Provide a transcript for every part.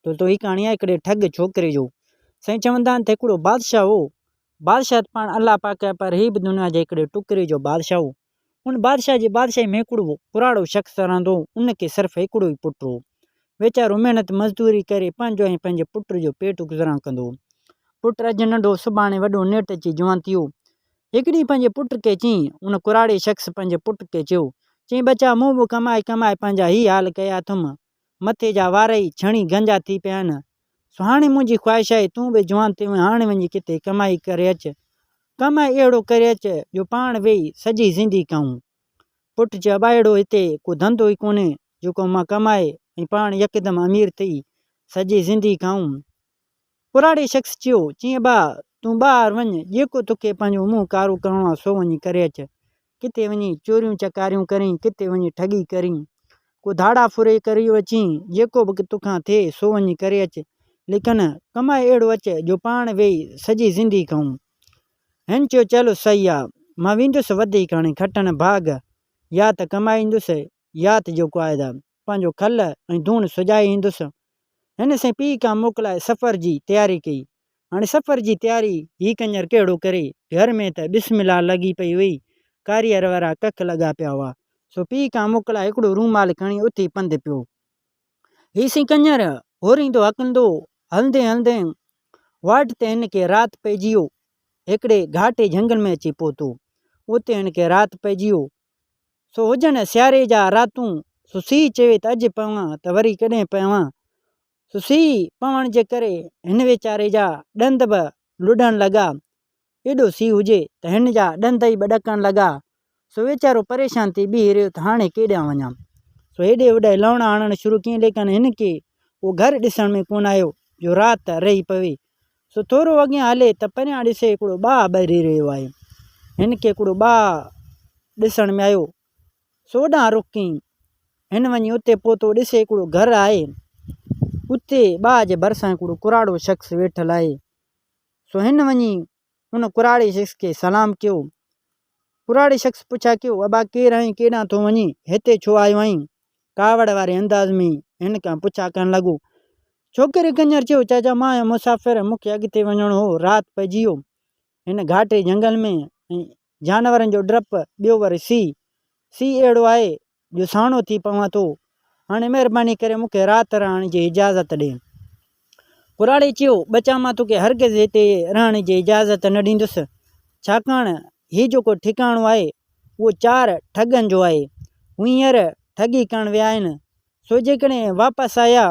دوستو هي ڪهاڻي آهي هڪڙي ٺڳ ڇوڪري جو. سائين چوندا آهن ته هڪڙو بادشاهه هو. بادشاهه ته پاڻ الله پاڪ آهي پر هي به دنيا جي هڪڙي ٽڪري جو بادشاهه هو. ان بادشاهه جي بادشاهي ۾ هڪڙو ڪراڙو شخص رهندو هو. ان کي صرف هڪڙو ئي پٽ هو. ويچارو محنت مزدوري ڪري پنهنجو ۽ پنهنجي پٽ جو پيٽ گذران ڪندو هو. پٽ اڄ ننڍو سڀاڻي وڏو نيٺ اچي جوان ٿيو. هڪ ڏينهن پنهنجي پٽ کي چيائين، ان ڪراڙي شخص پنهنجي پٽ کي چيو، چيائين ٻچا مون به ڪمائي ڪمائي پنهنجا هي حال ڪيا اٿم. مٿي جا وار ئي ڇڻي گنجا ٿي پيا آهن. سو هاڻي منهنجي خواهش آهي تون به جوان ٿيو آهين هاڻي وڃي ڪٿي ڪمائي ڪري اچ. ڪمائي اهڙو ڪري اچ جو پاڻ ويهي سڄي زندگي کائون. پٽ چيو ابا اهڙو هتي ڪو ڌنڌو ئي ڪونهي جيڪو مان ڪمائي ۽ پاڻ يڪدم امير ٿي سڄي زندگي کائون. پراڙي شخص چيو، چيائين ابا تون ٻاهر وڃ جيڪو توکي پنهنجو منهن ڪارو ڪرڻو آهي سو وڃي ڪري اچ. ڪٿي وڃي چوريون چڪاريون ڪرين، ڪٿي وڃي ٺڳي ڪرين، ڪو ڌاڙا ڦري ڪري اچين، جيڪو به توکان ٿئي سو وڃي ڪري اچ، ليڪن ڪمائي اهڙو اچ جو پاڻ ويهي سڄي زندگي کائون. هن چيو چلو صحيح آ، مان ويندس وڌيڪ هاڻي کٽڻ ڀاڳ، يا ته ڪمائي ايندس يا ته جيڪو آهي ته پنهنجو کل ۽ ڌوڻ سجائي ايندس. هن سائين پيء کان موڪلائي سفر جي تياري ڪئي. هاڻي سفر جي تياري هي ڪڃر ڪهڙو ڪري، گهر ۾ ته بسم الله لڳي پئي هئي، ڪاريهر وارا ڪک لڳا پيا هئا. سو پيء کان موڪلائي هڪڙو رومال کڻي اٿي پنڌ پيو. هي سائين ڪڃر هوريندو هڪلندو هلندي هلندي واٽ تي هن کي رات پئجي ويو. هڪڙي گهاٽي جهنگل ۾ اچي پهتو. اتي هن کي رات پئجي ويو. سو هجن سياري جا راتون، سو سيء چوي ته اڄ پوان ته وري ڪڏهن پوان. سو سيء پوڻ جي ڪري هن ويچاري جا ڏند به لڏڻ لڳا. ايڏو سيء هجي ته هن جا ڏند ئي به ڏڪڻ لڳا. سو ويچارو پريشان ٿي بيهي رهيو ته هاڻي ڪيڏانهن وڃان. سو هيڏي هوڏي لوڻا هڻڻ شروع ڪيائين ليڪن هن کي اهو گهر ڏسڻ ۾ ڪونه آيو جو رات رهي پوي. سو ٿورو اڳيان هلي ته پريان ڏسي هڪڙو ٻاهه ٻري رهيو آهي. هن کي هڪڙو ٻاهه ڏسڻ ۾ آيو، سو اوڏانهن رخ ڪيائين. هن وڃي اتي پهتو، ڏسي هڪڙو گهر آهي. اتي ٻاهه جي ڀرسان هڪڙو ڪراڙو شخص ويٺل آهي. سو هن وڃي ان ڪراڙي شخص کي سلام ڪيو. ڪراڙي شخص پڇا ڪيو، ابا ڪير آهين، ڪيڏانهن ٿو وڃين، هتي ڇو آيو آهين؟ ڪاوڙ واري انداز ۾ هن کان پڇا ڪرڻ لڳو. ڇوڪري ڪڃر چيو، چاچا مان آهيان مسافر، مون کي اڳتي وڃڻو هو، رات پئجي ويو هن گهاٽي جهنگل ۾ ۽ جانورن جو ڊپ، ٻيو وري سيء، سيء اهڙو آهي جو ساڻو ٿي پوان ٿو، هاڻي مهرباني ڪري مون کي رات رهڻ جي اجازت ڏي. ڪراڙي چيو، ٻچا مان توکي هرگز هتي رهڻ جي اجازت نه ڏيندس، ڇاڪاڻ هي جيڪو ٺڪاڻو آهي، اهو چار ٺڳن جو آهي، هو هينئر ٺڳي ڪرڻ ويا آهن، سو جيڪڏهن واپس آيا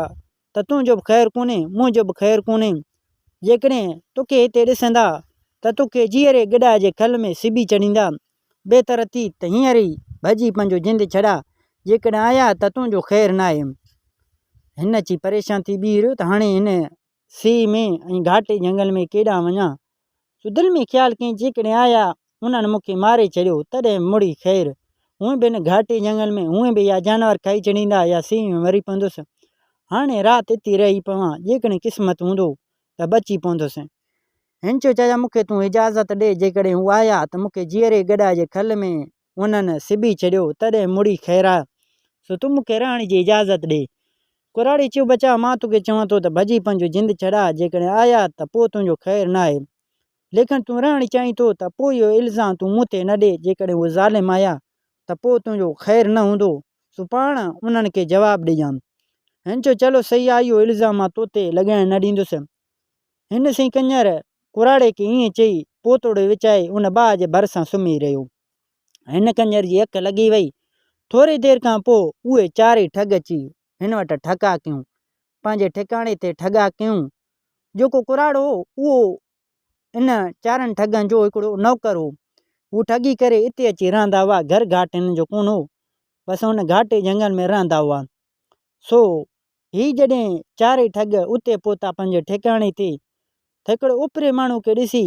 ته تنهنجو به خير ڪونهي، منهنجو به خير ڪونهي. جيڪڏهن توکي هتي ڏسندا ته توکي جيئري گڏهه جي کل ۾ سبي ڇڏيندا. بهتر اٿي ته هينئر ئي ڀڄي پنهنجو جند ڇڏاء. جيڪڏهن آيا ته تنهنجو خير ناهي. هن اچي پريشان ٿي بيهي رهيو ته هاڻي هن سيء ۾ ۽ گهاٽي جهنگل ۾ ڪيڏانهن وڃان؟ سو دل ۾ خيال ڪيائين، جيڪڏهن آيا، انهن مون کي ماري ڇڏيو، تڏهن مڙئي خير. هونئن به هن گهاٽي جهنگل ۾ هونئن به يا جانور کائي ڇڏيندا يا سيء ۾ مري پوندس. هاڻي رات اتي رهي پوان، جيڪڏهن قسمت هوندو ته بچي پوندس. هن چيو، چاچا مون کي تون اجازت ڏي، جيڪڏهن هو آيا ته مون کي جيئري گڏهه جي کل ۾ انهن سبي ڇڏيو، تڏهن مڙئي خير آ، سو تون مون کي رهڻ جي اجازت ڏي. ڪراڙي چيو، ٻچا، مان توکي چوان ٿو ته ڀڄي پنهنجو جند ڇڏاء، جيڪڏهن آيا ته پوء تنهنجو خير ناهي. ليڪن تون رهڻ چاهين ٿو ته پوء اهو الزام تون مون تي نه ڏي، جيڪڏهن هو ظالم آيا ته پوء تنهنجو خير نه هوندو، سو پاڻ انهن کي جواب ڏجان. هن چيو، چلو صحيح آ، اهو الزام مان توتي لڳائڻ نه ڏيندس. هن سائين ڪڃر ڪراڙي کي ائين چئي پوتڙو وچائي ان باهه جي ڀرسان سمهي رهيو. هن ڪڃر جي اک لڳي وئي. ٿوري دير کان پوء اهي چارئي ٺڳ اچي هن وٽ ٺڪا ڪيون. پنهنجي ٺڪاڻي تي ٺڳا ڪيون. جيڪو ڪراڙو هو اهو ان چارن ٺڳن جو هڪڙو نوڪر هو. هو ٺڳي ڪري اتي اچي رهندا هئا. گهر گهاٽ هنن جو ڪونه هو. بس ان گهاٽي جهنگل ۾ رهندا هئا. سو هي جڏهن چارئي ٺڳ اتي پهتا پنهنجي ٺڪاڻي تي ته هڪڙي اوپري ماڻهو کي ڏسي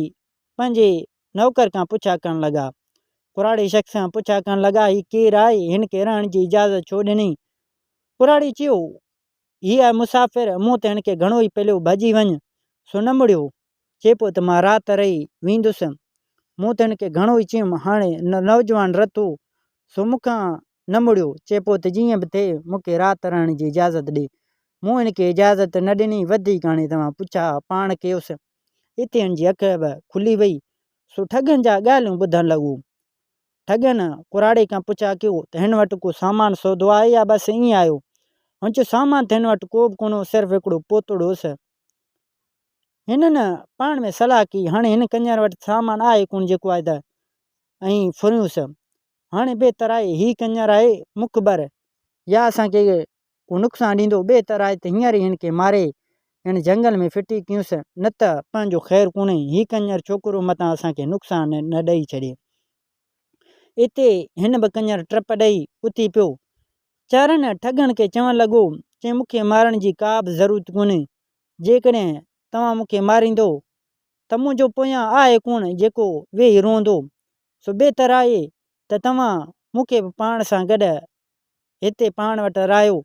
پنهنجي نوڪر کان پڇا ڪرڻ لڳا. ڪراڙي شخص کان پڇا ڪرڻ لڳا، هي ڪير آهي؟ هن کي رهڻ جي اجازت ڇو ڏني؟ ڪراڙي چيو، هي آهي مسافر، مون ته هن کي گهڻو ئي پليو، ڀڄي وڃ، سو نه مڙيو. چئي پيو ته مان رات رهي ويندس. مون ته هن کي گهڻو ئي چيم، هاڻي نوجوان رت هو، سو مون کان نه مڙيو. چئي پيو ته جيئن به ٿئي، مون کي رات رهڻ جي اجازت ڏي. مون هن کي اجازت نه ڏني، وڌيڪ هاڻي توهان پڇا پاڻ ڪيوس. اتي هن جي اک به کلي وئي، سو ٺڳن جا ڳالهيون ٻڌڻ لڳو. ٺڳن ڪراڙي کان پڇا ڪيو ته هن وٽ ڪو سامان سودو آهي يا بس ائين آيو؟ هن چيو سامان ته هن وٽ ڪو به ڪونه هو، صرف هڪڙو پوتڙو هوس. هنن پاڻ ۾ صلاح ڪئي، هاڻي هن ڪڃر وٽ سامان آهي ڪونه جيڪو آهي ته ائين ڦريونس. هاڻي بهتر آهي هي ڪڃر آهي مخبر يا اسان کي ڪو نقصان ڏيندو، بهتر آهي ته هينئر ئي هن کي ماري هن جهنگل ۾ ڦٽي ڪيونس، نه ته پنهنجو خير ڪونهي، هي ڪڃر ڇوڪرو متان اسان کي نقصان نه ڏئي ڇڏي. اتي هن به ڪڃر ٽپ ڏئي اٿي پيو. چارن ٺڳڻ کي چوڻ لڳو، چي مون کي مارڻ جي ڪا به ضرورت ڪونهي، جيڪڏهن توهان مون کي ماريندو ته منهنجو پويان آهي ڪوڻ جيڪو ويهي روئندو، سو بهتر آهي ته توهان مون کي به پاڻ سان گڏ هتي پاڻ وٽ رهايو،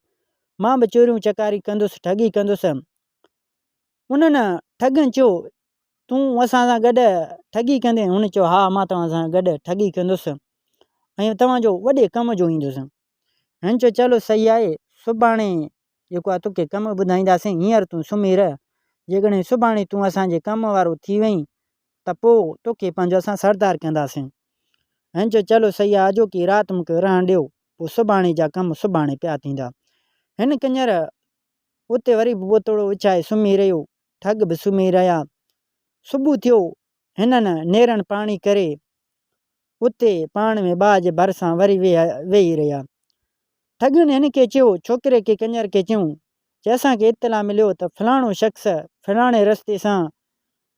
مان به چوريون چڪاري ڪندس، ٺڳي ڪندس. انهن ٺڳن چيو، تون اسان سان گڏ ٺڳي ڪندين؟ هن چيو، ها مان توهان سان گڏ ٺڳي ڪندس ۽ توهان جو وڏي ڪم جو ايندس. هن چيو، چلو صحيح آهي، سڀاڻي جيڪو آهي توکي ڪم ٻڌائينداسين، هينئر تون سمهي رهه، جيڪڏهن سڀاڻي تون اسان جي ڪم وارو ٿي وئين ته پوء توکي پنهنجو اسان سردار ڪنداسين. هن چيو، چلو صحيح آهي، اڄوڪي رات مون کي رهڻ ڏيو، پوء سڀاڻي جا ڪم سڀاڻي پيا ٿيندا. هن ڪڃر اتي وري به پوتڙو وڇائي سمهي رهيو. ٺڳ به سمهي رهيا. صبح ٿيو، هنن نيرن پاڻي ڪري اتي پاڻ ۾ باهه جي ڀرسان وري ويهي رهيا. ٺڳن هن کي چيو، ڇوڪري کي ڪڃر کي چيون، چي اسان کي اطلاع مليو ته فلاڻو شخص فلاڻي رستي سان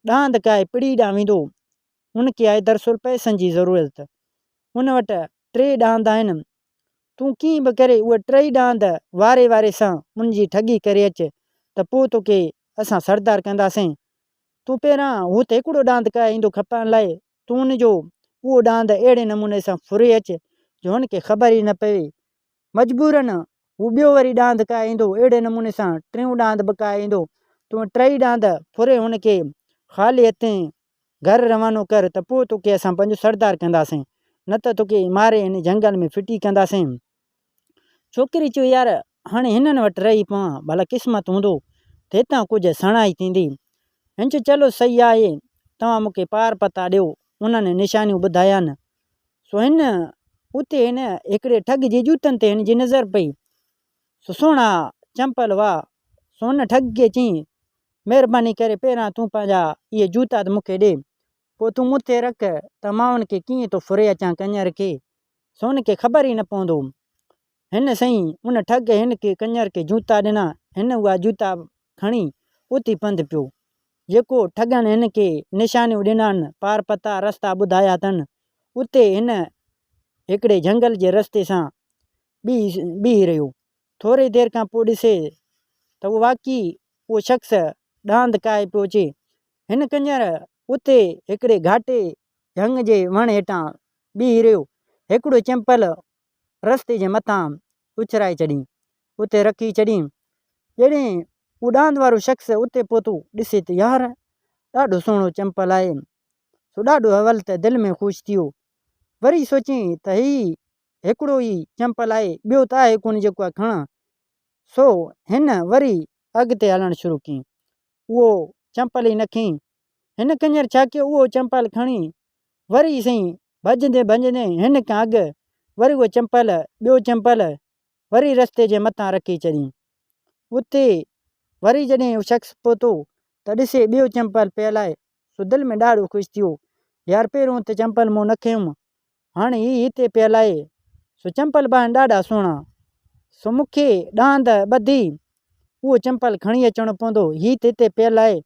ڏاند ڪاهي پڙي ڏانهن ويندو، ان کي آهي دراصل پئسن جي ضرورت. ان وٽ ٽي ڏاند آهن، تون ڪيئن به ڪري اهي ٽئي ڏاند واري واري سان ان جي ٺڳي ڪري اچ ته پوء توکي اسان سردار ڪنداسين. تون پهريان هو ته هڪڙو ڏاند ڪاهي ايندو کپائڻ لاء، تون ان جو اهو ڏاند اهڙي نموني سان ڦري اچ جو هن کي خبر ئي نه پوي. مجبوراً هو ٻيو وري ڏاند ڪاهي ايندو، اهڙي نموني سان ٽيون ڏاند به ڪاهي ايندو. تون ٽئي ڏاند ڦري هن کي خالي هٿين گهر روانو ڪر ته پوء توکي اسان پنهنجو سردار ڪنداسين، نه ته توکي ماري هن جهنگل ۾ ڦٽي ڪنداسين. ڇوڪري چيو، يار هاڻي هنن وٽ رهي پوان، ڀلا قسمت هوندو ته هتان ڪجهه سڻائي ٿيندي. هن چيو، چلو صحيح آهي، توهان مون کي پار پتا ڏيو. انهن نشانيون ٻڌايان. سو هن اتي هن هڪڙي ٺڳ جي جوتن تي هن جي نظر پئي. سو سهڻا چمپل هئا. سو هن ٺڳ کي چيائين، مهرباني ڪري پهريان تون پنهنجا اهي جوتا ته مون کي ڏي، پوء تون مون تي رک ته مان ان کي ڪيئن ٿو ڦري اچان ڪڃر کي، سو ان کي خبر ئي نه پوندو. هن سائين ان ٺڳ هن کي ڪڃر کي جوتا ڏنا، هن اها جوتا کڻي اٿي پنڌ پيو. جيڪو ٺڳن هن کي نشانيون ڏنان، پار پتا رستا ٻڌايا اٿن، اتي هن هڪڙي جهنگل جي رستي سان بيهي رهيو. ٿوري دير کان پوء ڏسي ته اهو واقعي اهو شخص ڏاند ڪاهي پيو اچي. هن ڪڃر اتي هڪڙي گهاٽي جهنگ جي وڻ هيٺان بيهي رهيو. هڪڙو چمپل رستي جي مٿان اڇرائي ڇڏين، اتي رکي ڇڏين. جڏهن اهو ڏاند وارو شخص اتي پهتو، ڏسي ته يار ڏاڍو سهڻو چمپل آهي. سو ڏاڍو اول ته دل ۾ خوش ٿيو. وري سوچيائين ته هي هڪڙو ئي چمپل آهي، ٻيو ته آهي ڪونه جيڪو آء کڻان. سو هن وري اڳتي هلڻ شروع ڪيائين. اهو چمپل ئي نه کنئي. هن ڪڃر ڇا ڪيو، اهو چمپل کڻي وري سائين ڀڄندي ڀڄندي هن کان اڳ وري اهو چمپل، ٻيو چمپل وري رستي جي مٿان رکي ڇڏيائين. اتي وري جڏهن اهو شخص پهتو ته ڏسي ٻيو چمپل پيل آهي، سو دل ۾ ڏاڍو خوش ٿيو. يار پهريون ته چمپل مون نه کنيم، هاڻي هي هتي پيل آهي، سو چمپل به آهن ڏاڍا سهڻا، سو مون کي ڏاند ٻڌي اهو چمپل کڻي اچڻو پوندو، هي ته هتي پيل آهي.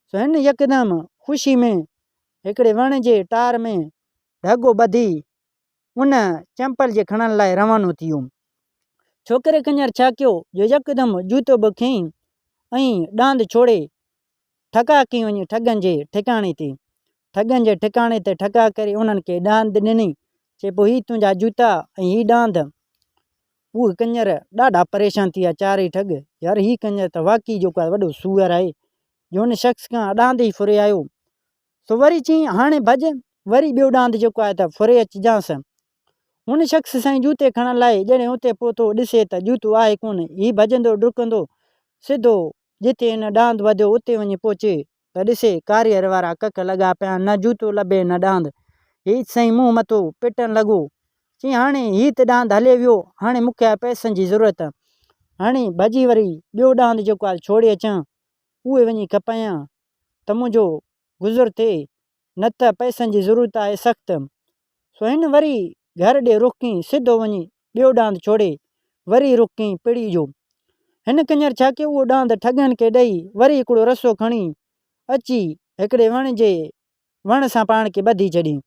سو هن يڪدم خوشي ۾ هڪڙي وڻ جي ٽار ۾ ڍڳو ٻڌي ان چمپل جي کڻڻ لاء روانو ٿي ويو. ڇوڪري ڪڃر ڇا ڪيو جو يڪدم جوتو به کنئي ۽ ڏاند ڇوڙي ٺڪا ڪيئي وڃي ٺڳن جي ٺڪاڻي تي. ٺڳن جي ٺڪاڻي تي ٺڪا ڪري انهن کي ڏاند ڏني. چي پوء هي تنهنجا جوتا ۽ هي ڏاند. اهي ڪڃر ڏاڍا پريشان ٿي ويا چارئي ٺڳ، يار هي ڪڃر ته واقعي جيڪو آهي وڏو سوئر آهي جو هن شخص کان ڏاند ئي ڦري آيو. سو وري چيائين هاڻي ڀڄ وري ٻيو ڏاند جيڪو آهي ته ڦري اچجانس. هن شخص سائين جوتي کڻڻ لاء جڏهن اتي پهتو ڏسي ته جوتو آهي ڪونه. هي ڀڄندو ڊڪندو. سڌو جتي هن ڏاند وڌيو اتي وڃي پهچي ته ڏسي ڪاريهر وارا ڪک لڳا پيا آهن، نه جوتو لڀي نه ڏاند. هي سائين منهن مٿو پٽڻ لڳو. چيائين هاڻي هي ته ڏاند هلي ويو، هاڻي مون کي آهي پئسن جي ضرورت. هاڻي ڀڄي وري ٻيو ڏاند جيڪو آهي ڇوڙي اچان، اهي وڃي کپايان ته منهنجو گذر ٿئي، نه ته پئسن جي ضرورت آهي سخت. سو هن وري گهر ڏي رخ ڪيائين، سڌو وڃي ٻيو ڏاند ڇوڙي وري رخ ڪيائين پڙي جو. هن ڪڃر ڇا ڪيو، اهو ڏاند ٺڳن کي ڏئي وري هڪڙو رسو کڻي اچي هڪڙي وڻ جي وڻ سان پاڻ کي ٻڌي ڇڏيائين.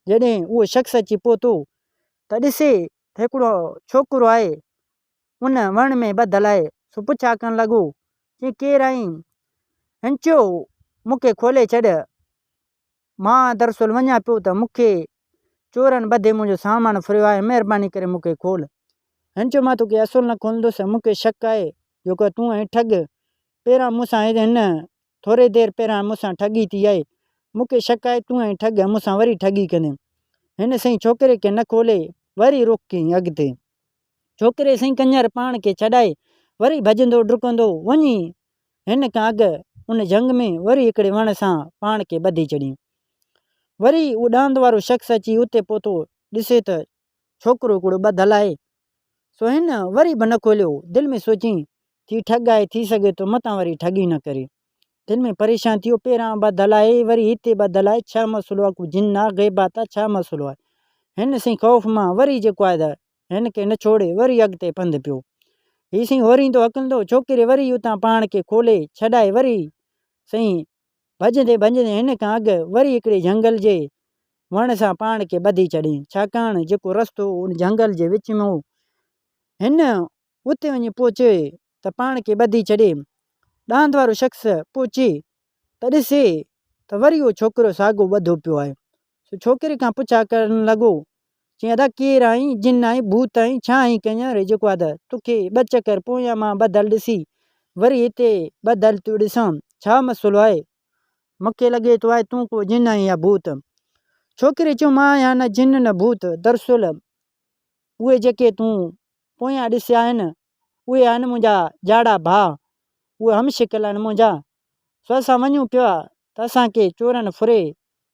جڏهن اهو شخص اچي پهتو ته ڏسي ته هڪڙو ڇوڪرو آهي، ان وڻ ۾ ٻڌل آهي، سو پڇا ڪرڻ لڳو، چيائين ڪير آهين؟ هن چيو، مون کي کولي ڇڏ، مان دراصل وڃان پيو ته مون کي چورن ٻڌي منهنجو سامان ڦريو آهي، مهرباني ڪري مون کي کول. هن چيو، مان توکي اصل نه کولندس، مون کي شڪ آهي جو ڪو تون آهين ٺڳ، پهريان مون سان هن ٿوري دير پهريان مون سان ٺڳي ٿي آهي، مون کي شڪ آهي تون آهين ٺڳ، مون سان وري ٺڳي ڪندين. هن سائين ڇوڪري کي نه کولي وري رخ ڪيائين اڳتي. ڇوڪري سائين ڪڃر پاڻ کي ڇڏائي وري ڀڄندو ڊڪندو وڃي هن کان اڳ ان جهنگ ۾ وري هڪڙي وڻ سان پاڻ کي ٻڌي ڇڏيائين. وري اهو ڏاند وارو شخص اچي اتي پهتو، ڏسي ته ڇوڪرو هڪڙو ٻڌل آهي. سو هن وري به نه کوليو، دل ۾ سوچيائين ٿي ٺڳ آهي، ٿي سگهي ٿو متان وري ٺڳي نه ڪري. دل ۾ پريشان ٿي ويو، پهريان ٻڌل آهي، وري هتي ٻڌل آهي، ڇا مسئلو آهي، ڪو جن آهي، غيبات آهي، ڇا مسئلو آهي. هن سائين خوف مان وري جيڪو آهي ته هن کي نه ڇوڙي وري اڳتي پنڌ پيو. هي سائين هوريندو هڪلندو ڇوڪري وري اتان پاڻ کي کولي ڇڏائي وري سائين ڀڄندي ڀڄندي هن کان اڳ وري هڪڙي جهنگل جي وڻ سان پاڻ کي ٻڌي ڇڏيائين، ڇاڪاڻ جيڪو رستو هو ان جهنگل جي وچ ۾ هو. هن اتي وڃي پهچي ته پاڻ کي ٻڌي ڇڏي. ڏاند وارو شخص پهچي ته ڏسي ته وري اهو ڇوڪرو ساڳو ٻڌو پيو آهي. سو ڇوڪري کان پڇا ڪرڻ لڳو، چيائين ادا ڪير آهين، جن آهين، ڀوت آهين، ڇا آهين ڪڃر، جيڪو آ ته توکي ٻه چڪر پويان مان ٻڌل ڏسي وري هتي ٻڌل ٿيو ڏسان، ڇا مسئلو آهي؟ مون کي لڳي ٿو آهي تون ڪو جن آهين يا ڀوت. ڇوڪري چيو مان آهيان نه جن نه ڀوت، دراصل اهي جيڪي تون پويان ڏسيا آهن، اهي آهن منهنجا جاڙا ڀاء، اهي هم شڪل آهن منهنجا، سو اسان وڃون پيا ته اسان کي چورن ڦري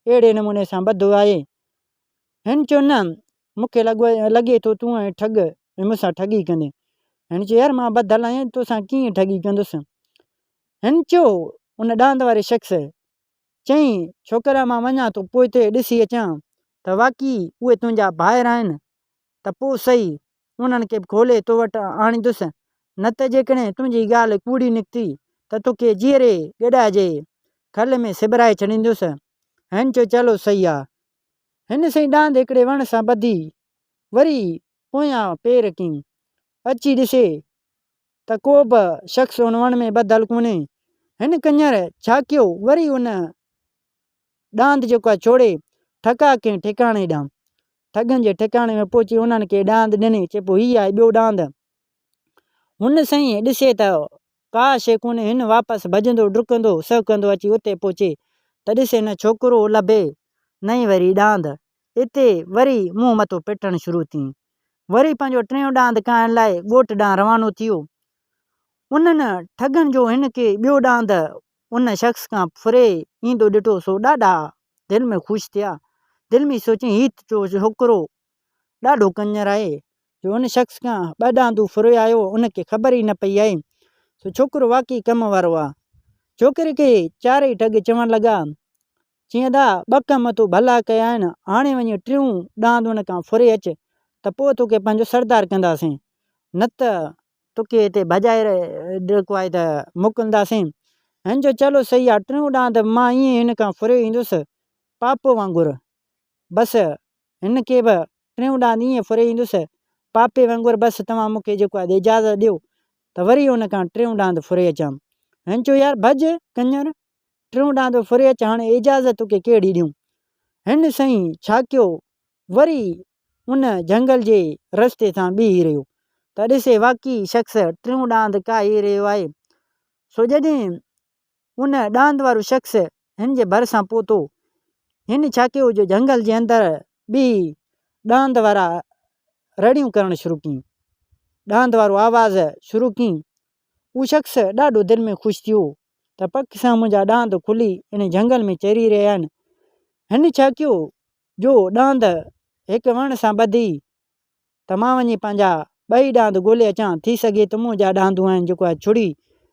اهڙي نموني سان ٻڌو آهي. هن چيو نه مون کي لڳي ٿو تون آهين ٺڳ ۽ مون سان ٺڳي ڪندين. هن چيو يار مان ٻڌل آهيان توسان ڪيئن ٺڳي ڪندس. هن چيو ان ڏاند واري شخص چيائين ڇوڪرا مان وڃان ٿو پوئتي ڏسي اچان ته واقعي اهي تنهنجا ڀائر آهن ته پوء سهي انهن کي به کولي تو وٽ آڻيندس، نه ته جيڪڏهن تنهنجي ڳالهه ڪوڙي نڪتي ته توکي جيئري گڏهه جي کل ۾ سبرائي ڇڏيندس. هن چيو چلو سهي آ. هن سائين ڏاند هڪڙي وڻ سان ٻڌي وري پويان پير ڪيائين. اچي ڏسي ته ڪو به شخص ان وڻ ۾ ٻڌل ڪونهي. هن ڪڃر ڇا ڪيو وري ان ڏاند جيڪو آهي ڇوڙي ٺڪا ڪنهن ٺڪاڻي ڏانهن. ٺڳن جي ٺڪاڻي ۾ پهچي انهن کي ڏاند ڏني، چي پوء هي آهي ٻيو ڏاند. هن سائين ڏسي ته ڪا شيء ڪونهي، هن واپس ڀڄندو ڊڪندو سهڪندو اچي اتي پهچي ته ڏسي نه ڇوڪرو لڀي نه ئي وري ڏاند. اتي وري منهن مٿو پٽڻ شروع ٿي. وري پنهنجو ٽيون ڏاند ڪاهڻ لاء ڳوٺ ڏانهن روانو ٿيو. انهن ٺڳن جو هن کي ٻيو ڏاند ان شخص کان ڦري ايندو ڏٺو سو ڏاڍا دل ۾ خوش ٿيا. دل ۾ سوچيائين هي ته ڇوڪرو ڏاڍو ڪڃر آهي جو ان شخص کان ٻه ڏاندون ڦري آيو ان کي خبر ئي نه پئي آهي. سو ڇوڪرو واقعي ڪم وارو آ. ڇوڪري کي چارئي ٺڳ چوڻ لڳا، چيائين ادا ٻه ڪم تو ڀلا ڪيا آهن، هاڻي وڃي ٽيون ڏاند ان کان ڦري اچ ته پوء توکي پنهنجو سردار ڪنداسين، نه ته توکي هتي ڀڄائي جيڪو آهي ته موڪلنداسين. هن چيو چلو صحيح آ، ٽيون ڏاند مان ائين هن کان ڦري ايندس پاپو وانگر. بس هن کي به ٽيون ڏاند ائين ڦري ايندس پاپي وانگر بس توهان مون کي جيڪو آهي اجازت ڏيو ته وري ان کان ٽيون ڏاند ڦري اچان. هن چيو يار ڀڄ ڪڃر، ٽيون ڏاند ڦري اچ هاڻي اجازت توکي ڪهڙي ڏيون. هن سائين ڇا ڪيو وري ان جهنگل جي رستي سان بيهي رهيو ته ڏسي واقعي شخص ٽيون ڏاند ڪاهي رهيو آهي. سو جڏهن ان ڏاند وارو شخص هن جي ڀرسان پهتو، هن ڇا ڪيو جو جهنگل جي اندر بيهي ڏاند وارا رڙيون ڪرڻ شروع ڪيون. ڏاند وارو آواز شروع ڪيائين. اهو شخص ڏاڍو دل ۾ خوش ٿيو ته پڪ سان منهنجا ڏاند کلي ان جهنگل ۾ چري رهيا آهن. هن ڇا ڪيو جو ڏاند هڪ وڻ سان ٻڌي ته مان وڃي پنهنجا ٻئي ڏاند ڳولي اچان، ٿي سگهي ته منهنجا ڏاندون آهن جيڪو آهي ڇڙي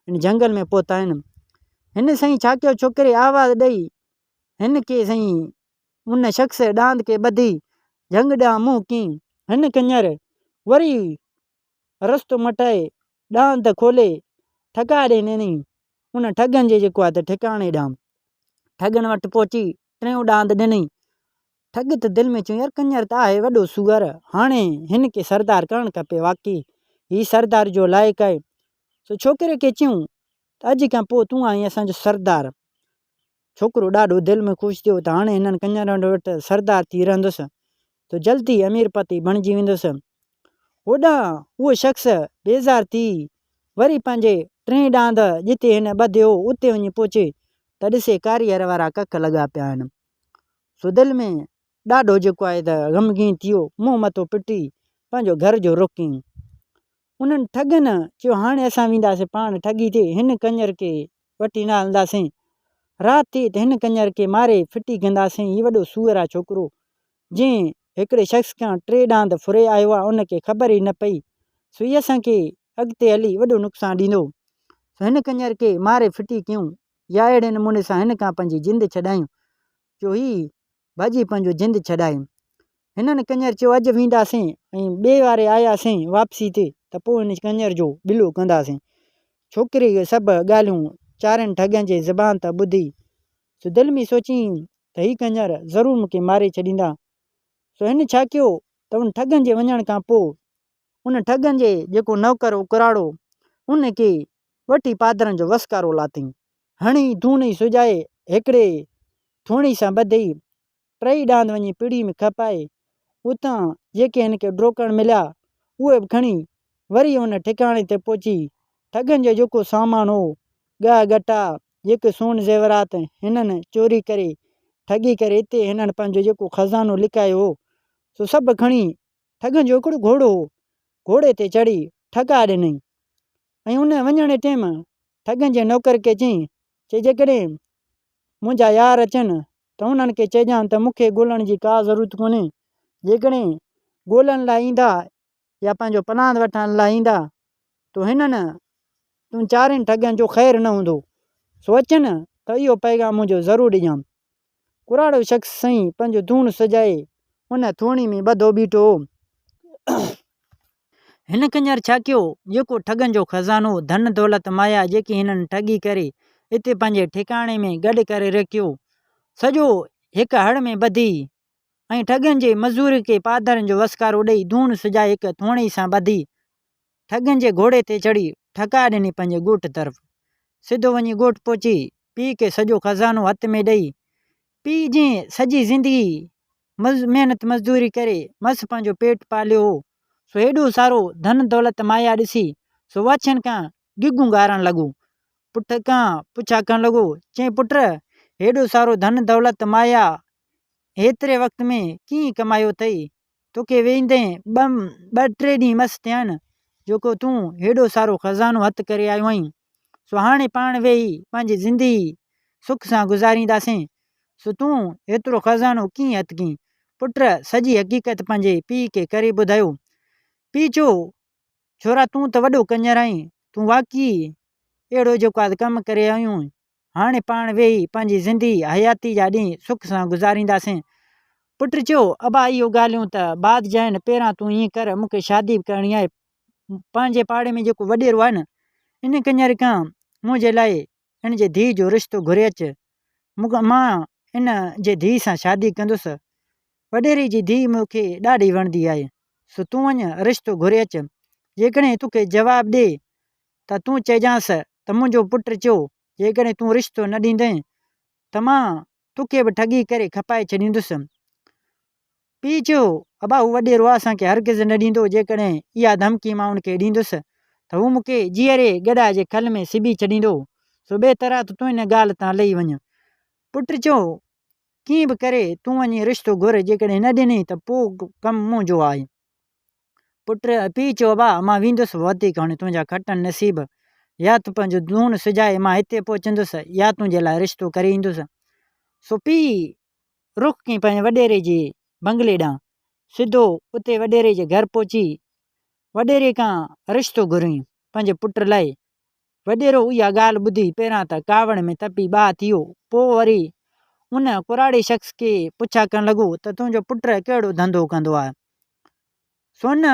ان جهنگل ۾ پهتا آهن. هن سائين ڇا ڪيو ڇوڪري آواز ڏئي هن کي سائين ان شخص ڏاند کي ٻڌي جهنگ ڏانهن منهن ڪيائين. هن ڪڃر وري رستو مٽائي ڏاند کولي ٺڪاء ڏئي نينئي ان ٺڳن جي جيڪو آهي ته ٺڪاڻي ڏانهن. ٺڳن وٽ پهچي ٽيون ڏاند ڏنئي. ٺڳ ته دل ۾ چيو يار ڪڃر ته آهي وڏو سوئر هاڻي هن کي سردار ڪرڻ کپي واقعي هي سردار جو لائق آهي. سو ڇوڪري کي چيائون ته اڄ کان پوء تون آهين اسان جو سردار. ڇوڪرو ڏاڍو دل ۾ خوش ٿيو ته هاڻي هنن ڪڃرن وٽ سردار ٿي رهندس ته جلدي امير پتي بڻجي ويندس. هوڏانهن اهو شخص بيزار ٿي وري پنهنجي ٽئين ڏاند جتي هن ٻڌيو هو اتي وڃي پهچي ته ڏسي ڪاريهر وارا ڪک لڳا پيا آهن. سو دل ۾ ڏاڍو جيڪو آهي ته غمگين ٿيو منهن مٿو پٽي پنهنجو گهر جو رخ ڪيائين. انهن ٺڳن چيو هاڻي اسان وينداسين پاڻ ٺڳي تي هن ڪڃر کي وٺي نه هلنداسين. رات ٿي ته هن ڪڃر کي ماري ڦٽي ڪنداسين. هي وڏو سوئر آ ڇوڪرو جنهن هڪڙي شخص کان ٽي ڏاند ڦري آيو آ ان کي خبر ئي نه پئي سو هي اسان کي اڳتي هلي وڏو نقصان ڏيندو. سو هن ڪڃر کي ماري ڦٽي ڪيون يا اهڙي نموني سان هن کان پنهنجي جند ڇڏايون جو هي ڀڄي پنهنجو جند ڇڏائي. هنن ڪڃر چيو اڄ وينداسين ۽ ٻئي واري آياسين واپسي تي ته پوء هن ڪڃر جو ٻلو ڪنداسين. ڇوڪري اهي سڀ ڳالهيون چارن ٺڳن جي زبان تان ٻڌي سو دل ۾ سوچيائين ته هي ڪڃر ضرور مون کي ماري ڇڏيندا. سو هن ڇا ڪيو ته ان ٺڳن جي وڃڻ کان پوء ان ٺڳن جي جيڪو نوڪر هو ڪراڙو ان کي وٺي پادرن جو وسڪارو لاتائين. هڻي ڌونئي سجائي هڪڙي ٿوڻي سان ٻڌي ٽئي ڏاند وڃي پڙي ۾ کپائي اتان جيڪي هن کي ڊوڪڻ مليا اهي به کڻي وري ان ٺڪاڻي تي پهچي ٺڳن جو جيڪو سامان هو ڳهه ڳٽا جيڪي سون زيورات هنن چوري ڪري ٺڳي ڪري اتي هنن پنهنجو جيڪو خزانو لڪايو هو سو سڀ کڻي ٺڳن جو هڪڙو گهوڙو هو گهوڙي تي چڙهي ٺڳا ڏنائين ۽ ان وڃڻ ٽيم ٺڳن جي نوڪر کي چيائين چي جيڪڏهن منهنجا يار اچن ته انهن کي چئجان ته مون کي ڳولڻ جي ڪا ضرورت ڪونهي، جيڪڏهن ڳولڻ لاء ايندا يا پنهنجو پلاند وٺڻ لاء ايندا ته هنن تون چارين ٺڳن جو خير نه هوندو، سو اچن ته اهو پيغام منهنجو ضرور ڏجان. ڪراڙو شخص سائين پنهنجو ڌوڻ سجائي ان ٿوڻي ۾ ٻڌو بيٺو هو. هن ڪڃر ڇا ڪيو، جيڪو ٺڳن جو خزانو، ڌن دولت مايا جيڪي هنن ٺڳي ڪري اتي پنهنجي ٺڪاڻي ۾ گڏ ڪري رکيو، سڄو هڪ هڙ ۾ ٻڌي ۽ ٺڳن جي مزوري کي پادرن جو وسڪارو ڏئي ڌوڻ سجائي هڪ ٿوڻي سان ٻڌي ٺڳن جي گهوڙي تي چڙهي ٺڪاء ڏني پنهنجي ڳوٺ طرف. سڌو وڃي ڳوٺ پهچي پيء کي سڄو خزانو هٿ ۾ ڏئي پيء جنهن سڄي زندگي محنت مزدوري ڪري مس پنهنجو پيٽ پاليو هو، سو هيڏو سارو ڌن دولت مايا ڏسي سو واڇن کان گگون ڳارڻ لڳو. پٽ کان پڇا ڪرڻ لڳو، چيائين پٽ هيڏو سارو ڌن دولت مايا هيتري وقت ۾ ڪيئن ڪمايو اٿئي؟ توکي ويندين ٻه ٽي ڏينهن مس ٿيا آهن جيڪو تون هيڏو سارو خزانو هٿ ڪري آيو آهين. سو هاڻي پاڻ ويهي پنهنجي زندگي سک سان گذارينداسين. سو تون هيترو خزانو ڪيئن هٿ ڪين؟ پٽ سڄي حقيقت پنهنجي پيء کي ڪري ٻڌايو. پيء چيو، ڇورا تون ته وڏو ڪڃر آهين، تون واقعي اهڙو جيڪو آهي ڪم ڪري آيو آهين. هاڻي پاڻ ويهي پنهنجي زندگي حياتي جا ڏينهن سک سان گذارينداسين. پٽ چيو، ابا اهو ڳالهيون ته بعد جا آهن، پهريان تون ائين ڪر مون کي شادي به ڪرڻي آهي، پنهنجي پاڙي ۾ جيڪو وڏيرو آهي نه ان ڪڃر کان منهنجي لاء ان جي ڌيء جو رشتو گهري اچ، مان ان جي ڌيء سان شادي ڪندس، وڏيري جي ڌيء مون کي ڏاڍي وڻندي آهي، سو تون وڃ رشتو گهري اچ، جيڪڏهن توکي جواب ڏئي ته تون چئجانس ته منهنجو پٽ چيو جيڪڏهن تون رشتو نه ڏيندين ته مان توکي به ٺڳي ڪري کپائي ڇڏيندس. پيء چيو، ابا هو وڏيرو آ اسان کي هرگز نه ڏيندو، جيڪڏهن اها ڌمڪي مان ان کي ڏيندس ته هو مون کي جيئري گڏهه جي کل ۾ سبي ڇڏيندو، سو بهتر آ ته تون ان ڳالهه تان لهي وڃ. پٽ چيو، ڪيئن به ڪري تون وڃي رشتو گهر، جيڪڏهن نه ڏنئي ته پوء ڪم منهنجو آهي. پٽ، پيء چيو، ابا مان ويندس وڌيڪ هاڻي تنهنجا کٽن نصيب. يا ته پنهنجو لوڻ سجائي مان هتي پهچندس يا تنهنجي لاء رشتو ڪري ايندس. سو پيء رخ ڪيائين پنهنجي وڏيري جي بنگلي ڏانهن. سڌو اتي وڏيري جي گهر پهچي وڏيري کان رشتو گهريائين پنهنجي پٽ لاء. وڏيرو اها ڳالهه ٻڌي پهريان ته ڪاوڙ ۾ تپي باهه ٿي ويو، پوء وري ان ڪراڙي شخص کي پڇا ڪرڻ لڳو ته تنهنجو پٽ ڪهڙو ڌنڌو ڪندو آهي؟ سو ان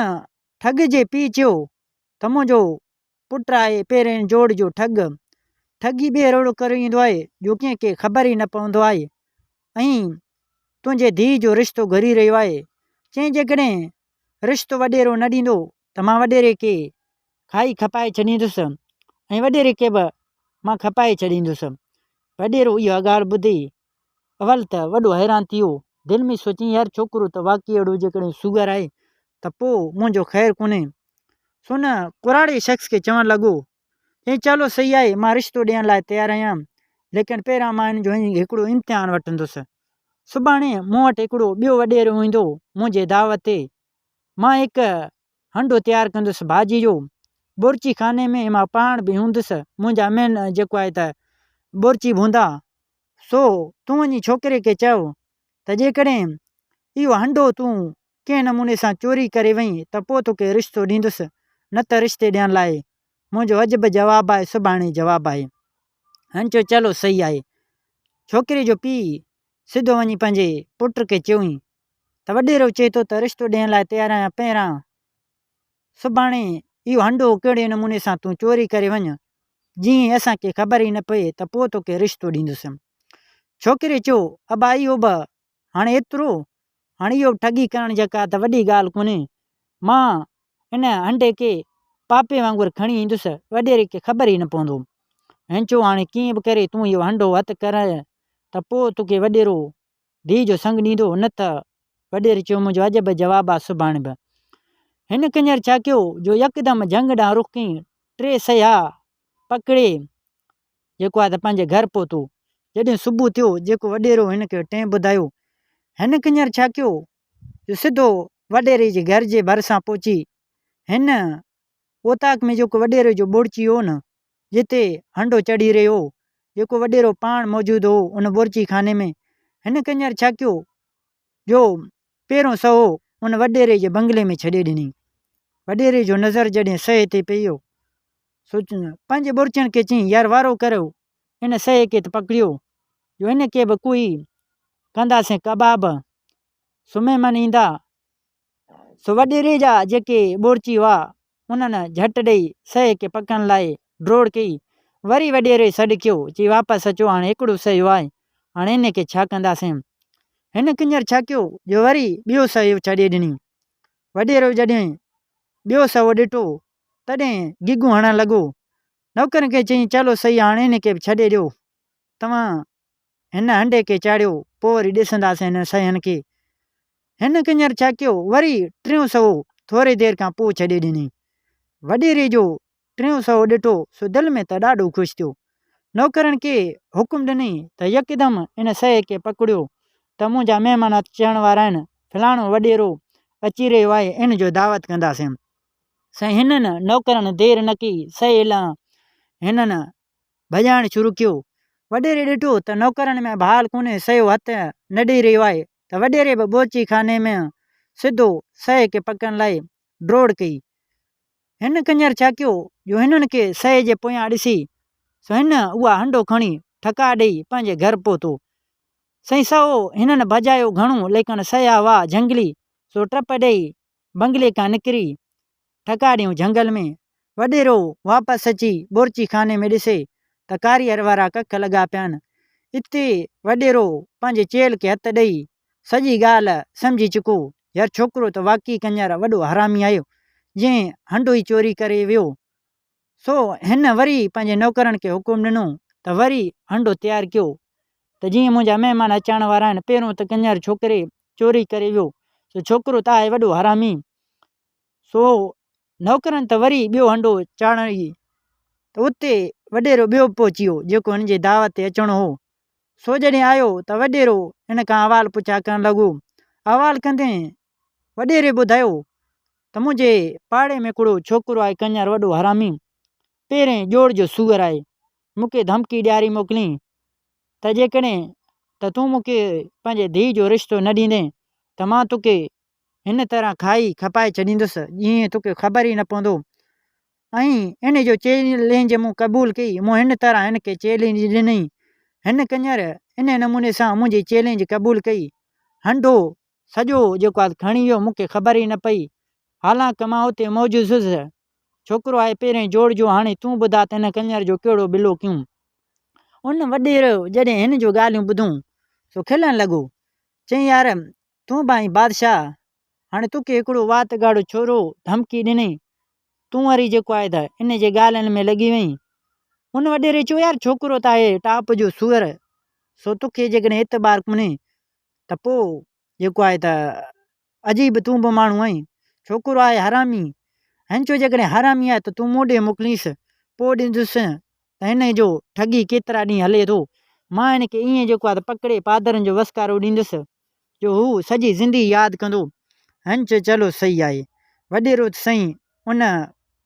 ٺڳ جي پيء چيو ته منهنجو پٽ آهي پهرين جوڙ جو ٺڳ. ٺڳي به اهڙو ڪري ايندو آهي جو ڪنهن کي خبر ئي نه پوندو آهي ۽ تنهنجي ڌيء جو رشتو گهري رهيو آهي. چيائين جيڪڏهن رشتو وڏيرو نه ڏيندو ته مان وڏيري کي کائي کپائي ڇڏيندس ۽ وڏيري کي به مان کپائي ڇڏيندس. وڏيرو اها ڳالهه ٻڌي اول ته وڏو حيران ٿي ويو. دل ۾ سوچيائين يار ڇوڪرو ته واقعي اهڙو جيڪڏهن سوئر آهي ته پوء منهنجو خير ڪونهي. سو ان ڪراڙي شخص کي چوڻ لڳو، چيائين چلو صحيح آهي مان رشتو ڏيڻ لاء تيار آهيان ليڪن پهريان مان هن جو هڪڙو امتحان وٺندس. سڀاڻي مون وٽ هڪڙو ٻيو وڏيرو ايندو منهنجي دعوت تي. مان هڪ هنڊو تيار ڪندس ڀاڄي جو. بورچي خاني ۾ مان پاڻ به هوندس منهنجا مين جيڪو آهي ته بورچي به هوندا. سو تون وڃي ڇوڪري کي چئو ته جيڪڏهن اهو هنڊو تون ڪنهن نموني سان چوري ڪري وئين ته پوء توکي رشتو ڏيندس، نه ته رشتي ڏيڻ لاء منهنجو اڄ به جواب آهي سڀاڻي جواب آهي. هن چيو چلو صحيح آهي. ڇوڪري جو پيء سڌو وڃي پنهنجي پٽ کي چيائين ته وڏيرو چئي ٿو ته رشتو ڏيڻ لاء تيار آهيان پهريان سڀاڻي اهو هنڊو ڪهڙي نموني سان تون چوري ڪري وڃ، جيئن اسان کي خبر ئي نه پئي ته پوء توکي رشتو ڏيندس. ڇوڪري چيو، ابا اهو به هاڻي ايترو؟ هاڻي اهو به ٺڳي ڪرڻ جيڪا ته وڏي ڳالهه ڪونهي. مان ان هنڊي کي پاپي وانگر کڻي ايندس، وڏيري کي خبر ئي نه پوندو. هن چيو، هاڻي ڪيئن به ڪري تون اهو هنڊو هٿ ڪر ته پوء توکي وڏيرو ڌيء جو سڱ ڏيندو نه ته وڏيري چيو منهنجو اڄ به جواب آ سڀاڻي به. هن ڪڃر ڇا ڪيو جو يڪدم جهنگ ڏانهن رخ ڪيائين ٽي سياح پڪڙي جيڪو آ ته پنهنجي گهر پهتو. جڏهن صبح ٿيو جيڪو وڏيرو هن کي ٽين ٻڌايو. هن ڪڃر ڇا ڪيو جو سڌو وڏيري جي گهر جي ڀرسان پهچي هن اوطاق ۾ جيڪو وڏيري جو بورچي هو نه جتي هنڊو چڙهي رهيو هو، جيڪو وڏيرو پاڻ موجود هو ان بورچي خاني ۾، هن ڪڃر ڇا ڪيو جو پهريون سهو ان وڏيري جي بنگلي ۾ ڇڏي ڏني. وڏيري جو نظر جڏهن سهي تي پيو، سو پنهنجي بورچين کي چيائين، يار وارو ڪريو، ان سهي کي ته پڪڙيو، جو هن کي به ڪوهي ڪنداسين ڪباب، سو مهمان ايندا، سو وڏيري جا جيڪي بورچي هئا، انهن جهٽ ڏئي سهي کي پڪڙڻ لاء ڊوڙ ڪئي. وري وڏيري سڏ ڪيو، چي واپس اچو هاڻي هڪڙو سهيو آهي، هاڻي ان کي ڇا ڪنداسين؟ هن ڪڃر ڇا ڪيو جو وري ٻيو سهيو ڇڏي ڏني. وڏيرو جڏهن ٻيو سهو ڏٺو، تڏهن گگون هڻڻ لڳو. نوڪرن کي چيائين، چلو سهي هاڻي ان کي به ڇڏي ڏيو، توهان هن هنڊي کي چاڙهيو، پوء وري ڏسنداسين هنن سهين کي. هن ڪڃر ڇا ڪيو، وري ٽيون سهو ٿوري دير کان پوء ڇڏي ڏني. وڏيري جو ٽيون سهو ڏٺو، سو دل ۾ ته ڏاڍو خوش ٿيو. نوڪرن کي حڪم ڏنائين ته يڪدم ان سهي کي پڪڙيو ته منهنجا مهمان اچڻ وارا آهن، فلاڻو وڏيرو اچي رهيو آهي، ان جو دعوت ڪنداسين. سائين هنن نوڪرن دير نه ڪئي، سهي لان هنن ڀڄائڻ شروع ڪيو. وڏيري ڏٺو ته نوڪرن ۾ به حال ڪونهي، سهيو هٿ نه ڏئي رهيو آهي ته وڏيري به بورچي خاني ۾ سڌو سهي کي پڪڙڻ لاء ڊوڙ ڪئي. هن ڪڃر ڇا ڪيو جو هنن کي سهي جي پويان ڏسي سو هن اها هنڊو کڻي ٺڪاء ڏئي پنهنجي گهر پهتو. سائين سهو هنن ڀڄايو گهڻو ليڪن سهيا هئا جهنگلي سو ٽپ ڏئي بنگلي کان نڪري ٺڪا ڏيون جهنگل ۾. وڏيرو واپس اچي بورچي خاني ۾ ڏسي ته ڪاريهر وارا ڪک لڳا پيا آهن. اتي وڏيرو پنهنجي چيلهه کي هٿ ڏئي سڄي ڳالهه سمجهي چڪو. يار ڇوڪرو ته واقعي ڪڃر وڏو حرامي آهي جنهن هنڊو ئي چوري ڪري ويو. سو هن وري پنهنجي نوڪرن کي حڪم ڏنو ته وري هنڊو تيار ڪيو ته جيئن منهنجا مهمان اچڻ وارا آهن. پهريون ته ڪڃر ڇوڪري چوري ڪري ويو سو ڇوڪرو ته آهي وڏو حرامي. سو نوڪرن ته وري ٻيو هنڊو چاڙهڻ ئي ته اتي وڏيرو ٻيو به پهچي ويو جيڪو هن جي دعوت تي اچڻو هو. سو جڏهن آيو ته وڏيرو هن کان احوال پڇا ڪرڻ لڳو. احوال ڪندي وڏيري ٻڌايو ته منهنجي پاڙي ۾ هڪڙو ڇوڪرو آهي ڪڃر وڏو حرامي. پهرين جوڙ جو سوئر آهي. مون کي ڌمڪي ڏياري موڪلين ته جيڪڏهن ته تون مون کي پنهنجي ڌيء جو رشتو نه ڏيندين ته مان توکي هن طرح کائي کپائي ڇڏيندس جيئن توکي خبر ئي نه پوندو. ۽ ان جو چئلينج مون قبول ڪئي. مون هن طرح هن کي چئلينج ڏني. هن ڪڃر ان نموني سان منهنجي چئلينج قبول ڪئي. هنڊو سڄو جيڪو آهي کڻي ويو، مون کي خبر ئي نه پئي. حالانڪ مان اتي موجود هيس. ڇوڪرو آهي پهرين جوڙ جو، هاڻي تون ٻڌاء ته هن ڪڃر جو ڪهڙو بلو ڪيون. ان وڏيرو جڏهن هن جون ڳالهيون ٻڌون سو کلڻ لڳو. چيائين يار تون به آهين بادشاهه، هاڻي توکي هڪڙو وات ڳاڙهو ڇورو ڌمڪي ڏني، تون وري جيڪو آهي ته ان جي ڳالهين ۾ لڳي وئين. ان وڏيري چيو يار ڇوڪرو ته آهي ٽاپ جو سوئر، سو توکي جيڪڏهن اعتبار ڪونهي ته پوء جيڪو آهي ته عجيب تون به ماڻهو آهين. ڇوڪرو آهي حرامي. هن چيو جيڪڏهن حرامي آهي ته تون مون ڏي موڪلينس، پوء ڏيندس ته هن جو ٺڳي ڪيترا ڏينهن هلي ٿو. مان هن کي ائين جيڪو آهي ته پڪڙي پادرن جو وسڪارو ڏيندس جو هو سڄي زندگي ياد ڪندو. هن چيو چلو صحيح آهي. وڏيرو ته سائين ان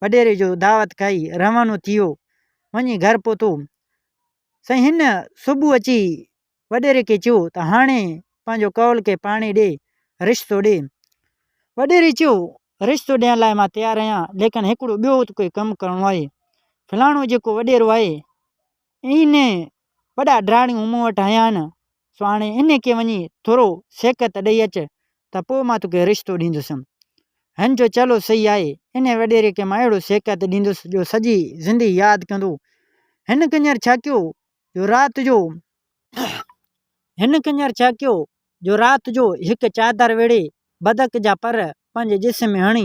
وڏيري جو دعوت کائي روانو ٿي ويو. وڃي گهر پهتو. سائين هن صبح اچي وڏيري کي چيو ته هاڻي پنهنجو قول کي پاڻي ڏي، رشتو ڏي. وڏيري چيو، رشتو ڏيڻ لاء مان تيار آهيان، ليڪن هڪڙو ٻيو توکي ڪم ڪرڻو آهي. فلاڻو جيڪو وڏيرو آهي، ان وڏا ڊاڙيون مون وٽ هنيا آهن، سو هاڻي ان کي وڃي ٿورو سيکت ڏئي اچ ته پوء مان توکي رشتو ڏيندس. هن چيو، چلو صحيح آهي، ان وڏيري کي مان اهڙو سيکت ڏيندس جو سڄي زندگي ياد ڪندو. هن ڪڃر ڇا ڪيو جو رات جو هن ڪڃر ڇا ڪيو جو رات جو هڪ چادر ويڙهي بدڪ جا پر پنهنجي جسم ۾ هڻي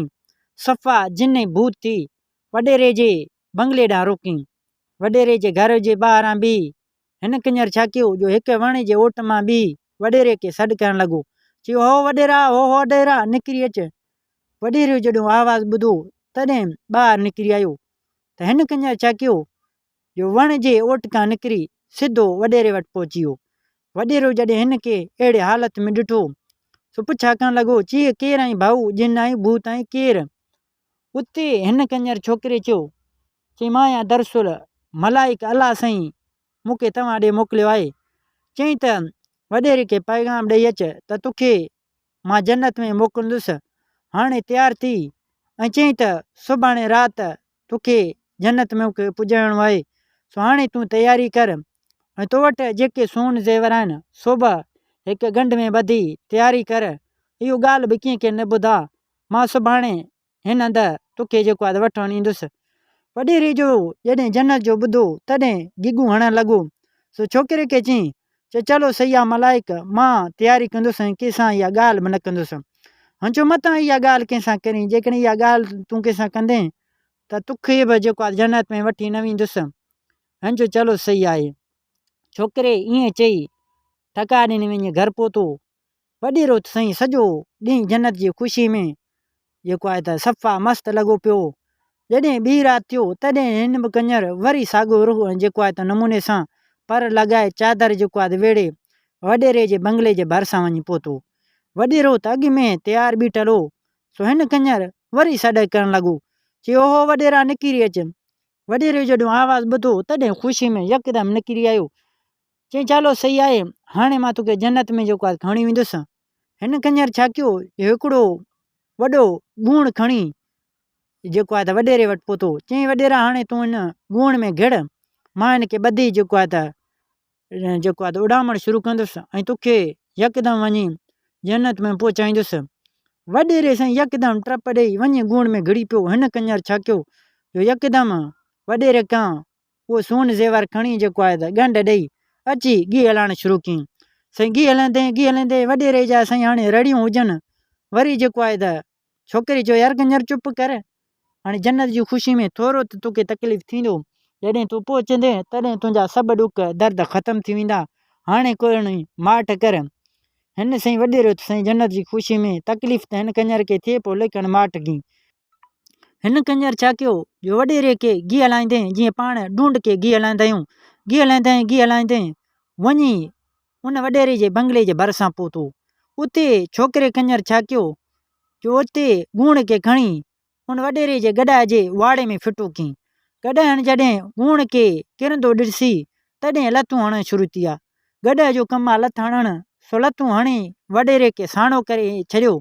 صفا جن ۽ ڀوت ٿي وڏيري جي بنگلي ڏانهن روڪين. وڏيري جي گهر جي ٻاهران بيهي هن ڪڃر ڇا ڪيو جو هڪ وڻ جي اوٽ مان بيهي وڏيري کي سڏ ڪرڻ لڳو. چيو هو وڏيرا هو وڏيرا نڪري اچ. وڏيري جڏهن آواز ٻڌو تڏهن ٻاهر نڪري آيو ته هن ڪڃر ڇا ڪيو جو وڻ جي اوٽ کان نڪري سڌو وڏيري وٽ پهچي ويو. وڏيرو جڏهن هن کي اهڙي حالت ۾ ڏٺو، سو پڇا ڪرڻ لڳو، چيء ڪير آهين ڀائو، جن آهين، ڀوت آهين، ڪير؟ اتي هن ڪڃر ڇوڪري چيو، چي مان آهيان دراصل ملائڪ الله سائين مون کي توهان ڏي موڪليو آهي. چيائين ته وڏيري کي پيغام ڏئي اچ ته توکي مان جنت ۾ موڪلندس، هاڻي تيار ٿي ۽ چيائين ته سڀاڻي رات توکي جنت ۾ مونکي پڄائڻو آهي، سو هاڻي تون تياري ڪر ۽ تو وٽ جيڪي سون زيور آهن، سو به هڪ ڳنڍ ۾ ٻڌي تياري ڪر، اهو ڳالهه به ڪنهن کي نه ٻڌاء، مان سڀاڻي هن هنڌ توکي جيڪو آهي وٺڻ ايندس. وڏيري جو جڏهن جنت جو ٻڌو، تڏهن گگون هڻڻ لڳو، سو ڇوڪري کي چيائين، چي چلو صحيح آ ملائڪ، مان تياري ڪندس ۽ ڪنهن سان اها ڳالهه به نه ڪندس. هن چيو متان اها ڳالهه ڪنهن سان ڪرين، جيڪڏهن اها ڳالهه تون ڪنهن سان ڪندين ته توکي به جيڪو آ جنت ۾ وٺي نه ويندس. هن چيو چلو صحيح آهي. ڇوڪري ائين چئي ٺڪاء ڏني وڃي گهر پهتو. وڏيرو ته سائين سڄو ڏينهن جنت جي خوشي ۾ جيڪو آهي ته صفا مست لڳو پيو هو. جڏهن ٻي رات ٿيو تڏهن هن به ڪڃر وري ساڳيو روح ۽ جيڪو آهي ته نموني سان پر لڳائي چادر جيڪو آهي ته ويڙهي وڏيري جي بنگلي جي ڀرسان وڃي پهتو. وڏيرو ته اڳ ۾ تيار بيٺل هو سو هن ڪڃر وري سڏ ڪرڻ لڳو چي اوهو وڏيرا نڪري اچ. وڏيري جڏهن آواز ٻڌو تڏهن خوشي ۾ يڪدم نڪري آيو. چيائين چالو صحيح آهي هاڻي مان توکي جنت ۾ جيڪو آهي کڻي ويندس. هن ڪڃر ڇا ڪيو جو هڪڙو وڏو ڳوڻ کڻي جيڪو آهي ته وڏيري وٽ پهتو. چيائين وڏيرا هاڻي تون هن ڳوڻ ۾ گهڙ مان هن کي ٻڌي جيڪو آهي ته جيڪو آهي ته اڏامڻ شروع ڪندس ۽ توکي يڪدم وڃي جنت ۾ پهچائيندس. وڏيري سائين يڪدم ٽپ ڏيئي وڃي ڳوڻ ۾ گهڙي پيو. هن ڪڃر ڇا ڪيو جو يڪدم وڏيري کان اهو سون زيور کڻي جيڪو آهي ته ڳنڍ ڏئي اچي گيهه هلائڻ شروع ڪيائين. سائين گيهه هلائيندي گيهه هلائيندي وڏيري جا سائين هاڻي رڙيون هجن وري جيڪو آهي ته ڇوڪري چيو يار ڪنجر چپ ڪر هاڻي جنت جي خوشي ۾ ٿورو ته توکي تڪليف ٿيندو جڏهن تون پهچندين تڏهن تنهنجا سڀ ڏک درد ختم ٿي ويندا هاڻي ڪوئڻي ماٺ ڪر. هن سائين وڏيرو ته سائين جنت جي خوشي ۾ تڪليف ته هن ڪنجر کي ٿئي پيو ليڪن ماٺ ڪيائين. هن ڪنجر ڇا ڪيو جو وڏيري کي گيهه هلائيندين جيئن پاڻ ڍونڍ کي گيهه هلائيندا آهيون، گيهه هلائيندين گيهه هلائيندين وڃي ان وڏيري جي بنگلي جي ڀرسان پهتو. اتي ڇوڪري ڪنجر ڇا ڪيو جو اتي ڳوڻ کي کڻي ان وڏيري جي گڏهه جي واڙي ۾ ڦٽو ڪيائين. گڏهن جڏهن ڳوڻ کي ڪرندو ڏسي، تڏهن لتون هڻڻ شروع ٿيا. گڏهه جو ڪم آ لت هڻڻ، سو لتون هڻي وڏيري کي ساڻو ڪري ڇڏيو.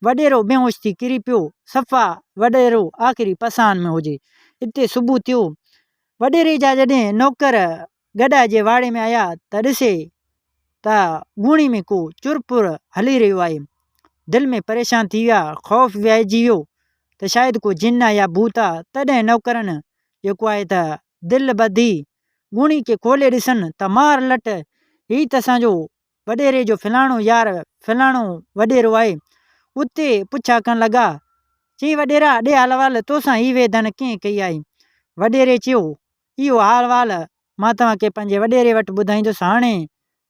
وڏيرو بيهوش ٿي ڪري پيو. صفا وڏيرو آخري پساهن ۾ هجي. اتي صبح ٿيو. وڏيري جا جڏهن نوڪر گڏهه جي واڙي ۾ آيا ته ڏسي ته ڳوڻي ۾ ڪو چرپر هلي رهيو آهي. دل ۾ پريشان ٿي ويا، خوف ويهجي ويو ته شايد ڪو جن آ يا ڀوت آ. تڏهن نوڪرن جيڪو آهي ته دل ٻڌي ڳوڻي کي کولي ڏسن ته مار لٽ، هي ته اسان جو وڏيري جو فلاڻو يار فلاڻو وڏيرو آهي. اتي پڇا ڪرڻ لڳا، چيائين وڏيرا ڏي حال احوال توسان هي ويڌن ڪنهن ڪئي آهي؟ وڏيري چيو، اهو حال احوال مان توهان کي پنهنجي وڏيري وٽ ٻڌائيندس هاڻي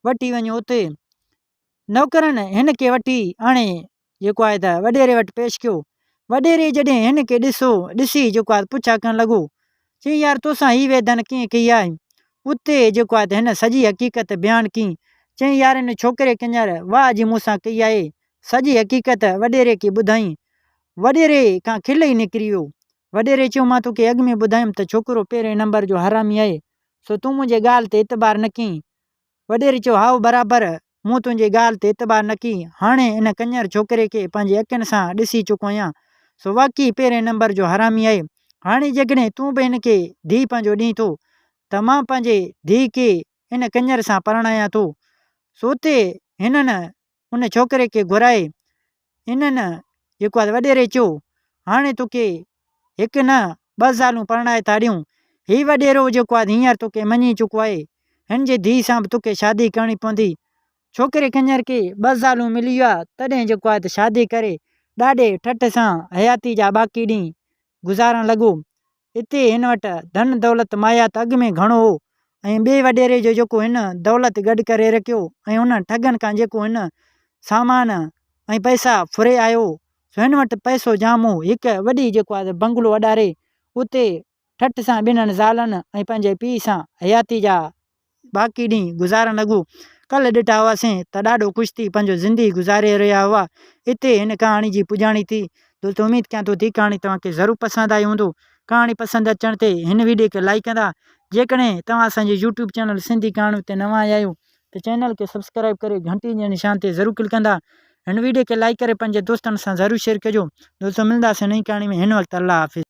وٺي وڃو اتي. نوڪرن هن کي وٺي آڻي جيڪو آهي ته وڏيري وٽ پيش ڪيو. وڏيري جڏهن هن کي ڏسو ڏسي جيڪو آهي پڇا ڪرڻ لڳو. چيائين يار توسان هي ويڌن ڪيئن ڪئي آهي؟ اتي جيڪو آهي ته هن سڄي حقيقت بيان ڪئي. چيائين يار هن ڇوڪري ڪڃر واهه جي مون سان ڪئي آهي. سڄي حقيقت وڏيري کي ٻڌائين. وڏيري کان کل ئي نڪري ويو. وڏيري چيو مان توکي اڳ ۾ ٻڌايم ته ڇوڪرو پهرين نمبر جو حرامي آهي سو تون منهنجي ڳالهه تي اعتبار نه ڪيئي. وڏيري چيو هائو برابر مون تنهنجي ڳالهه تي اعتبار نه ڪيئي هاڻي ان ڪڃر ڇوڪري کي پنهنجي اکين سان ڏسي چڪو آهيان سو واقعي پهرين نمبر جو حرامي آهي هاڻي جيڪڏهن تون به هن کي ڌيء پنهنجو ڏين ٿو ته مان پنهنجي ڌيء کي ان ڪڃر سان پرڻايان ٿو سو اتي هنن ان ڇوڪري کي گهرائي انهن جيڪو آهي وڏيري چيو، هاڻي توکي هڪ نه ٻه زالون پرڻائي ٿا ڏيون. هي وڏيرو جيڪو آهي هينئر توکي مڃي چڪو آهي. هن جي ڌيء سان به توکي شادي ڪرڻي پوندي. ڇوڪري ڪڃر کي ٻه زالون ملي ويا، تڏهن جيڪو آهي ته شادي ڪري ڏاڍي ٺٺ سان حياتي جا باقي ڏينهن گذارڻ لڳو. اتي هن وٽ ڌن دولت مايا ته اڳ ۾ گهڻو هو ۽ ٻئي وڏيري جو جيڪو هن دولت گڏ ڪري رکيو ۽ انهن ٺڳن کان جيڪو هن سامان ۽ پئسا ڦري آيو هو سو هن وٽ پئسو جام هو. هڪ وڏي جيڪو آهي بنگلو اڏاري اتي ٺٺ سان ٻنهن زالن ۽ پنهنجي پيء سان حياتي جا باقي ڏينهن گذارڻ لڳو. ڪلهه ڏٺا هئاسين ته ڏاڍو خوش ٿي پنهنجو زندگي گذاري رهيا هئا. اتي هن ڪهاڻي جي پڄاڻي ٿي. دوستو اميد ڪيان ٿو ته هي ڪهاڻي توهان کي ضرور پسند آئي هوندو. ڪهاڻي پسند اچڻ تي هن ويڊيو کي لائيڪ ڪندا. جيڪڏهن توهان اسان جي يوٽيوب چينل سنڌي ڪهاڻيون تي نوان آيا آهيو ته چينل کي سبسڪرائيب ڪري گهنٽي جي نشان تي ضرور ڪلڪ ڪندا. هن ويڊيو کي لائيڪ ڪري پنهنجي دوستن سان ضرور شيئر ڪجو. دوستو ملنداسين نئين ڪهاڻي ۾ هن وقت الله حافظ.